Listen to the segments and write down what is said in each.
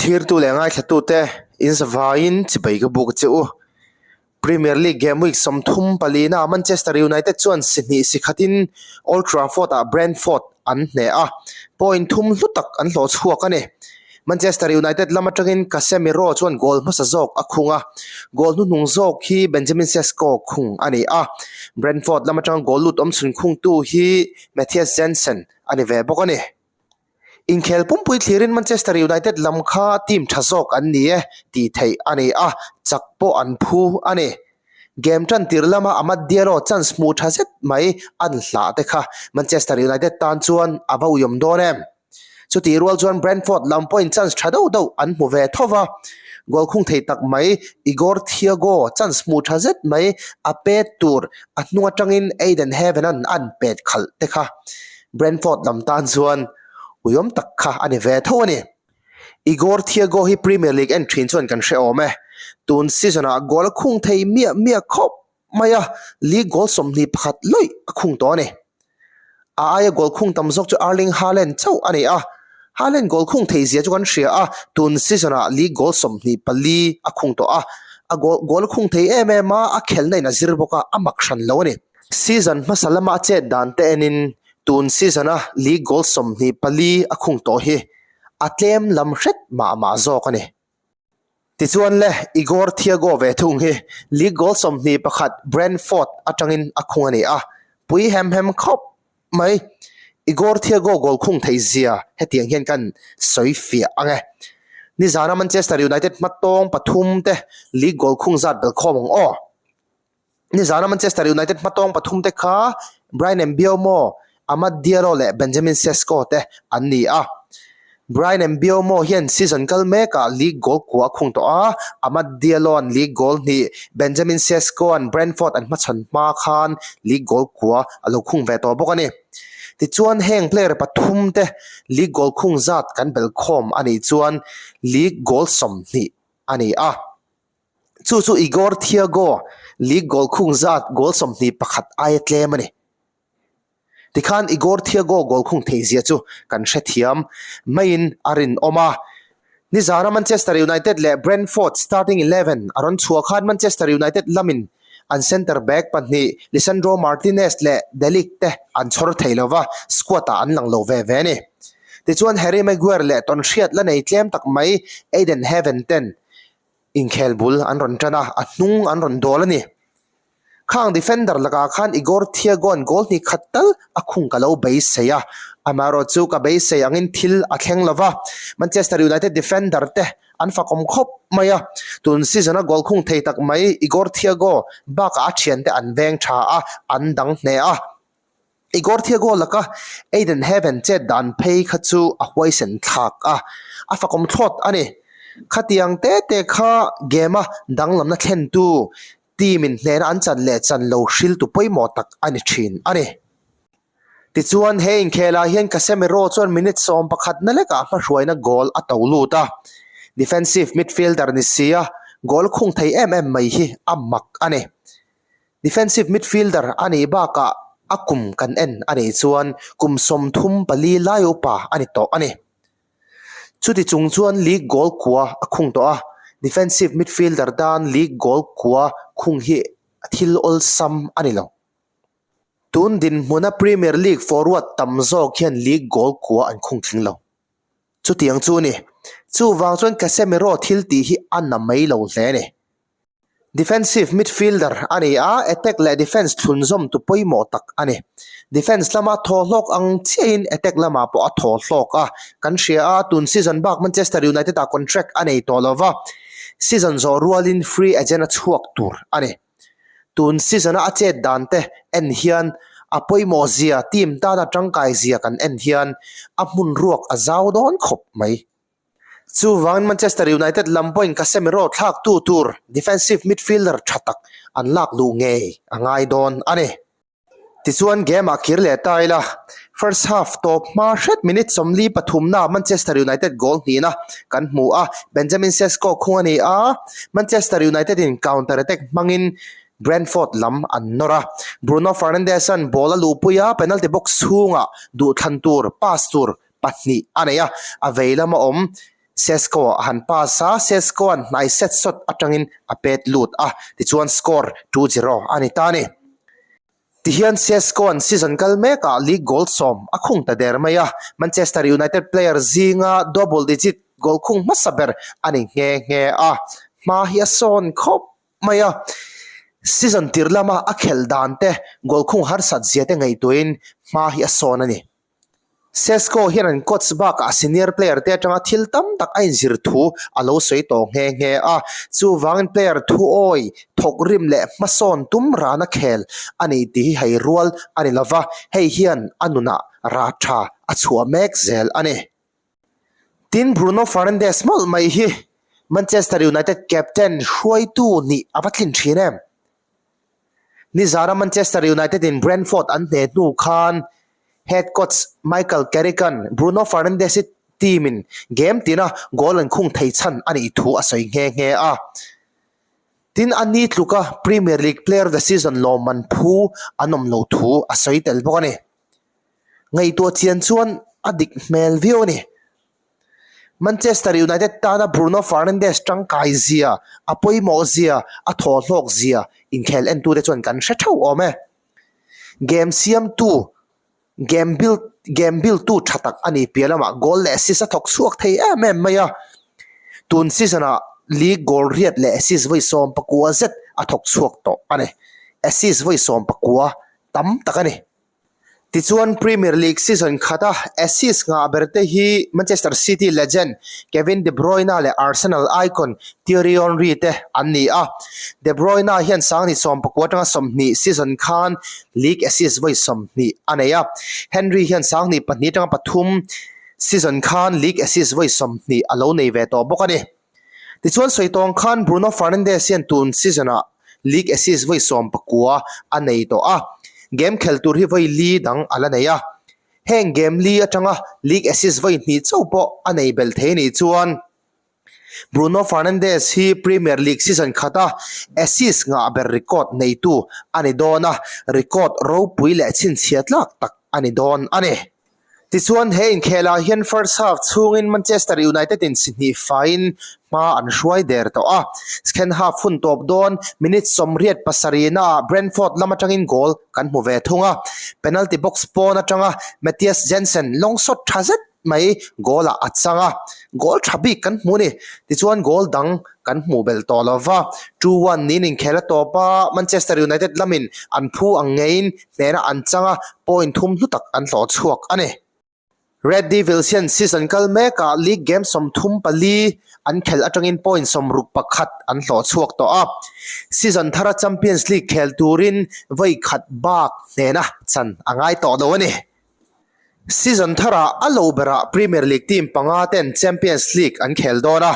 Thlirtu leh ngaithlatute in zavaiin chibai ka buk che u. Premier League game week 34 naah Manchester United chuan si hnih si khatin Old Trafford-ah Brentford an hneh a, point thum hlu tak an hlawh chhuak a ni. Manchester United lam atangin Casemiro chuan goal hmasa zawk a khung a, goal hnuhnung zawk hi Benjamin Sesko khung a ni a. Brentford lam atanga goal lut awmchhun khungtu hi Mathias Jensen a ni ve bawk a ni. Inkhel pumpui thlirin Manchester United lam kha team tha zawk an ni e tih theih a ni a, chak pawh an phu a ni. Game tan tir lama Amad Diallo chance hmuh tha zet mai an hlah te kha Manchester United tan chuan a va uiawm dawn em? Chutih rual chuan Brentford lam pawhin chance tha deuh deuh an hmu ve tho va, goal khung thei tak mai Igor Thiago chance hmuh tha zet mai a pet tur a hnung atangin Ayden Heaven-a'n an pet khalh te kha Brentford lam tan chuan uiawm tak kha a ni ve tho a ni. Igor Thiago hi Premier League en thin chuan kan hre awm e. Tun season-ah goal a khung thei miah miah khawp mai a, league goal 21 lawih a khung tawh a ni. A aia goal khung tam zawk chu Erling Haaland chauh a ni a, Haaland goal khung thei zia chu kan hria a, tun season-ah league goal 24 a khung tawh a, a goal a khung thei em em a, a khelna in a zir bawk a, a mak hran lo a ni. Season hmasa lama a chet dan te enin tun season-a league goal 24 a khung tawh hi a tlem lam hret mah mah zawk a ni. Tichuan le, Igor Thiago ve thung hi league goal 21 Brentford atangin a khung a ni a, pui hem hem khawp mai. Igor Thiago goal khung theih zia hetiang hian kan sawi fiah ang e. Nizana Manchester United hmatawng pathum te league goal khung zat belkhawm ang aw. Nizana Manchester United hmatawng pathum te kha Bryan Mbeumo, Amad Diallo leh Benjamin Sesko te an ni a. Bryan Mbeumo hian season kal mekah league goal kua a khung tawh a, Amad Diallo-a'n league goal hnih, Benjamin Sesko-a'n Brentford an hmachhawn hma khan league goal kua a lo khung ve tawh bawk a ni. Tichuan heng player pathum te league goal khung zat kan belkhawm a nih chuan league goal 20 a ni a. Chu chu Igor Thiago league goal khung zat goal 21 aia tlem a ni. Tikhan Igor Thiago goal khung theih zia chu kan hrethiam maiin a rinawm a. Nizana Manchester United leh Brentford starting 11 a rawn chhuah khan Manchester United lamin an centre back pahnih Lisandro Martinez leh De Ligt te an chhawr thei lova, squad ah an lang lo ve ve a ni. Tichuan Harry Maguire leh tawnhriat la nei tlem tak mai Ayden Heaven ten Inkhel bul an rawn tan a, a hnung an rawn dawl a ni. Khang defender lakah khan Igor Thiago-a'n goal hnih khat tal a khung ka lo beisei a, amaherawhchu ka beisei angin thil a thleng lo va, Manchester United defender te an fakawm khawp mai a, tun season-a goal khung thei tak mai Igor Thiago bakah a thiante an veng tha a, an dang hneh a. Igor Thiago laka Ayden Heaven chet dan phei kha chu a huaisen thlak a, a fakawm thlawt a ni. Khatiang te te kha game-a danglamna thlentu team-in hnehna an chan leh chan lo hriltu pawimawh tak a ni thin a ni. Tichuan, he inkhelah hian Casemiro chuan minute 11 na lekah hmahruaina goal a to lut a, defensive midfielder ni sia goal khung thei em em mai hi a mak a ni. Defensive midfielder a nih bakah a kum kan en a nih chuan kum 34 lai upa a ni tawh a ni. Chuti chung chuan league goal kua a khung tawh a, defensive midfielder tan league goal kua khung hi thil awlsam a ni lo. Tun dinhmuna Premier League forward tam zawk hian league goal kua an khung tling lo. Chutiang chu a ni. Chuvang chuan Casemiro thil tih hi a na mai lo hle a ni. Defensive midfielder a ni a, attack leh defence thlunzawm tu pawimawh tak a ni. Defence lama thaw hlawk ang chiahin attack lamah pawh a thaw hlawk a, kan hria a, tun season bak Manchester United ah contract a nei tawh lo va, season zawh rualin free agent a chhuak tur a ni. Tun season a a chet dan te en hian a pawimawh zia, team tana tangkai zia kan en hian a hmun ruak a zau dawn khawp mai. Chuvangin Manchester United lam pawhin Casemiro thlaktu tur defensive midfielder tha tak an lak luh ngei a ngai dawn a ni. Tichuan game ah kir leh ta ila, first half tawp hma hret minute 43 na Manchester United goal hnihna kan hmu a, Benjamin Sesko khung a ni a, Manchester United in counter attack hmangin Brentford lam an nawr a, Bruno Fernandes-a'n ball a luhpui a, penalty box chhungah duhthlan tur pass tur pahnih a nei a, a vei lama awm. Sesko a han pass a, Sesko-a'n hnai set sawt atangin a pet lut a, tichuan score 2-0 a ni ta a ni. Tihian Sesko-a'n season kal mekah league goal sawm a khung ta der mai a, Manchester United player zinga double digit goal khung hmasa ber a ni nghe nghe a, hma hi a sawn khawp mai a. Season tir lama a khelh dan te, goal khung harsat zia te ngaihtuahin hma hi a sawn a ni. Sesko hian an coach bakah senior player te atanga thil tam tak a inzir thu a lo sawi tawh nghe nghe a, chuvangin player thuawi thawk rim leh hmasawn tum rana khel a ni tih hi hei rual a ni lova, hei hian a nunah rah tha a chhuah mek zel a ni. Tin, Bruno Fernandes mawlh mai hi Manchester United captain hruaitu nih a va tlin thin em? Nizara Manchester United in Brentford an hneh hnu khan head coach Michael Carrick-a'n Bruno Fernandes-i team in game tina goal an khung thei chhan a nih thu a sawi nghe nghe a. Tin, a ni tluka Premier League Player of the Season lawmman phu an awm lo thu a sawi tel bawk a ni. Ngaihtuah chian chuan a dik hmel viau a ni. Manchester United tana Bruno Fernandes tangkai zia, a pawimawh zia, a thaw hlawk zia inkhel entute chuan kan hre theuh awm e. Game siamtu, game build, game build tu tha tak a ni piah lamah goal leh assist a thawk chhuak thei em em mai a. Tun season ah league goal riat leh assist vawi 19 zet a thawk chhuak tawh a ni. Assist vawi 19 tam tak a ni. Tichuan Premier League season khata assist ngah ber te hi Manchester City legend Kevin De Bruyne leh Arsenal icon Thierry Henry te an ni a. De Bruyne hian sangni 19 atanga 20 season khan league assist vawi 20 a nei a. Henry hian sangni pahnih atanga pathum season khan league assist vawi 20 a lo nei ve tawh bawk a ni. Tichuan sawi tawng khan Bruno Fernandes hian tun season-ah league assist vawi 19 a nei tawh a, game khel tur hi vawi li dang a la nei a. Heng game li atanga league assist vawi hnih chauh pawh a nei belh thei nih chuan Bruno Fernandes hi Premier League season khata assist ngah ber record neitu a ni dawn a, record ropui leh chhinchhiah tlak tak a ni dawn a ni. Tichuan, he inkhelah hian first half chhungin Manchester United in si hnih faiin hma an hruai der tawh a. Second half hun tawp dawn minute 87 naah Brentford lam atangin goal kan hmu ve thung a. Penalty box pawn atanga Mathias Jensen long shot tha zet mai goal ah a chang a. Goal tha bik kan hmu a ni. Tichuan goal dang kan hmuh belh tawh lo va. 2-1 niin inkhel a tawp a, Manchester United lamin an phu ang ngeiin hnehna an chang a, point thum hlu tak an hlawh chhuak a ni. Red Devils hian season kal mekah league game 34 an khelh atangin point 61 an hlawh chhuak tawh a, season thara Champions League khel turin vawi khat bak hnehna chan a ngai tawh lo a ni. Season tharah a lo berah Premier League team panga ten Champions League an khel dawn a,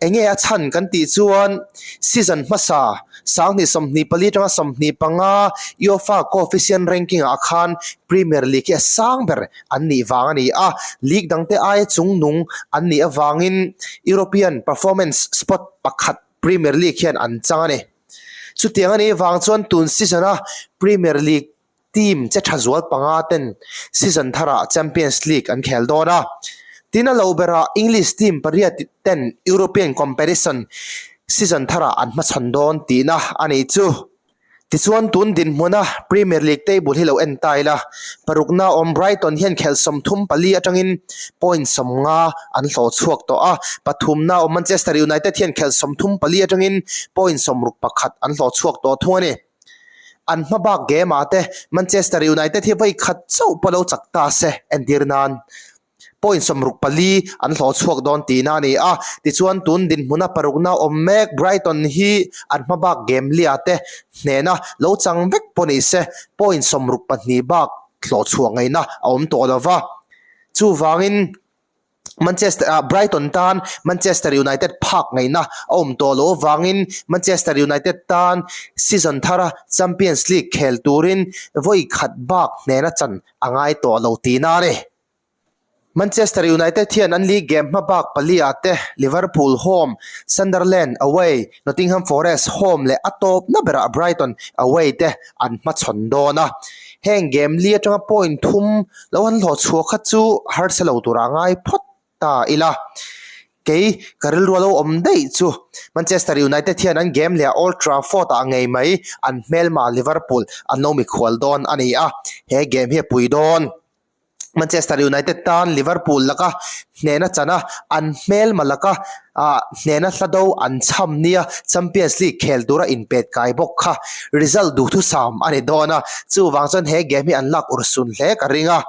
enge a chhan kan tih chuan season hmasa 2024 atanga 25 UEFA coefficient ranking ah khan Premier League hi a sang ber an nih vang a ni a, league dangte aia chungnung an nih avangin European performance spot pakhat Premier League hian an chang a ni. Chutiang a nih vang chuan tun season a Premier League Team che tha zual panga ten season tharah Champions League an khel dawn a. Tin a lo berah English team pariat ten European competition season tharah an hmachhawn dawn tihna a nih chu. Tichuan tun dinhmuna Premier League table hi lo en ta ila, parukna awm Brighton hian khelh 34 atangin point 50 an hlawh chhuak tawh a, pathumna awm Manchester United hian khelh 34 atangin point 61 an hlawh chhuak tawh thung a ni. An hma bak game ah te Manchester United hi vawi khat chauh pawh lo chak ta se entir nan point 64 an hlawh chhuak dawn tihna a ni a. Tichuan tun dinhmuna parukna awm mek Brighton hi an hma bak game lia te hnehna lo chang vek pawh ni se point 62 bak hlawh chhuah ngaihna a awm tawh lo va. Chuvangin Manchester ah Brighton tan Manchester United phak ngaihna a awm tawh loh avangin Manchester United tan season thara Champions League khel turin vawi khat bak hnena chan a ngai tawh lo tihna a ni. Manchester United hian an league game hma bak pali ah te Liverpool home, Sunderland away, Nottingham Forest home leh a tawpna berah Brighton away te an hmachhawn dawn a. Heng game li atanga point thum lo han hlawh chhuah kha chu harsa lo tura ngai phawt ta ila. Kei, ka rilru a lo awm daih chu. Manchester United hian an game leh Old Trafford ah ngei mai an hmelma Liverpool an lo mikhual dawn a ni a, he game hi a pui dawn. Manchester United tan Liverpool laka hnehna chana an hmelma laka hnehna hla do an chham nia Champions League khel tura inpet kai bawk kha result duhthusam a ni dawn a, chuvang chuan he game hi an lak urhsun hle ka ring a.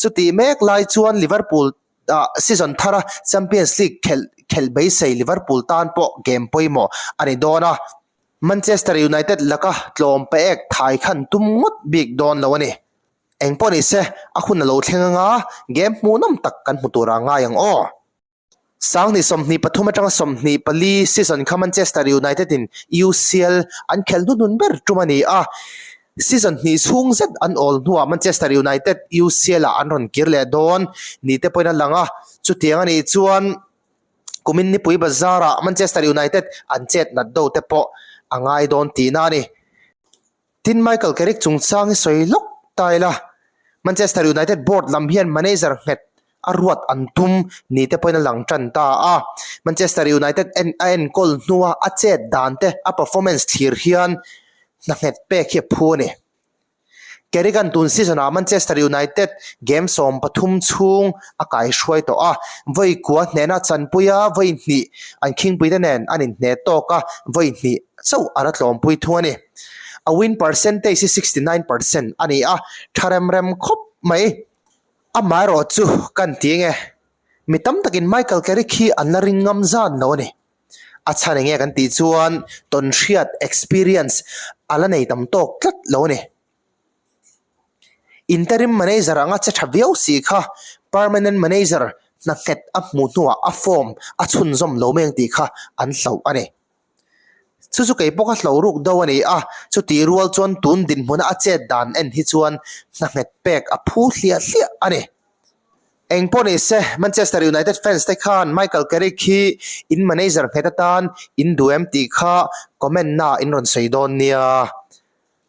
Chutih mek lai chuan Liverpool ah season thara Champions League khelh khelh beisei Liverpool tan pawh game pawimawh a ni dawn a, Manchester United laka tlawm paek thai khan tum ngawt bik dawn lo a ni. Eng pawh ni se, a hun a lo thleng anga game hmuhnawm tak kan hmu turah ngai ang aw. Sanghnih 23 atanga 24 season kha Manchester United in UCL an khelh hnuhnun ber tum a ni a, Season hnih chhung zet an awl hnuah Manchester United UCL-ah an rawn kir leh dawn ni te pawhin a lang a, chutiang a nih chuan kumin nipui bazarah Manchester United an chet nat do te pawh a ngai dawn tihna a ni. Tin, Michael Carrick chungchang hi sawi lawk ta ila, Manchester United board lam hian manager nghet a ruat an tum ni te pawhin a lang tan ta a. Manchester United en a enkawl hnua a chet dan te a performance thlir hian hna nghet pek hi a phu a ni. Carrick-a'n tun season-ah Manchester United game 13 chhung a kaihruai tawh a, vawi kua hnehna a chanpui a, vawi hnih an khingpui te nen an inhne tawk a, vawi hnih chauh a la tlawmpui thung a ni. A win percentage hi 69% a ni a, tha rem rem khawp mai. Amaherawh chu kan ti enge, mi tam takin Michael Carrick hi an la ring ngam zan lo a ni. A chhan enge kan tih chuan tawnhriat, experience, a la nei tam tawk tlat lo a ni. Interim manager anga che tha viau si kha permanent manager hna nghet a hmuh hnuah a form a chhunzawm lo mai ang tih kha an hlauh a ni. Chu chu kei pawh ka hlo ruk do a ni a, chutih rual chuan tun dinhmuna a chet dan en hi chuan hna nghet pek a phu hliah hliah a ni. Eng pawh ni se, Manchester United fans te khan Michael Carrick hi in manager nghet atan in duh em tih kha comment na in rawn sawi dawn nia.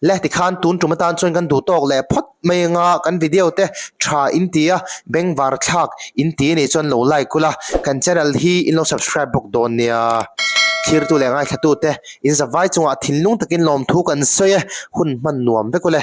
Le tikhan tun tum atan chuan kan duh tawk leh phawt mai anga kan video te tha in ti a, bengvar thlak in ti anih chuan lo like ula, kan channel hi in lo subscribe bawk dawn nia. Thirtu leh ngaithlatute in zavai chungah thinlung takin lawmthu kan sawi e, hun hman nuam vek ule.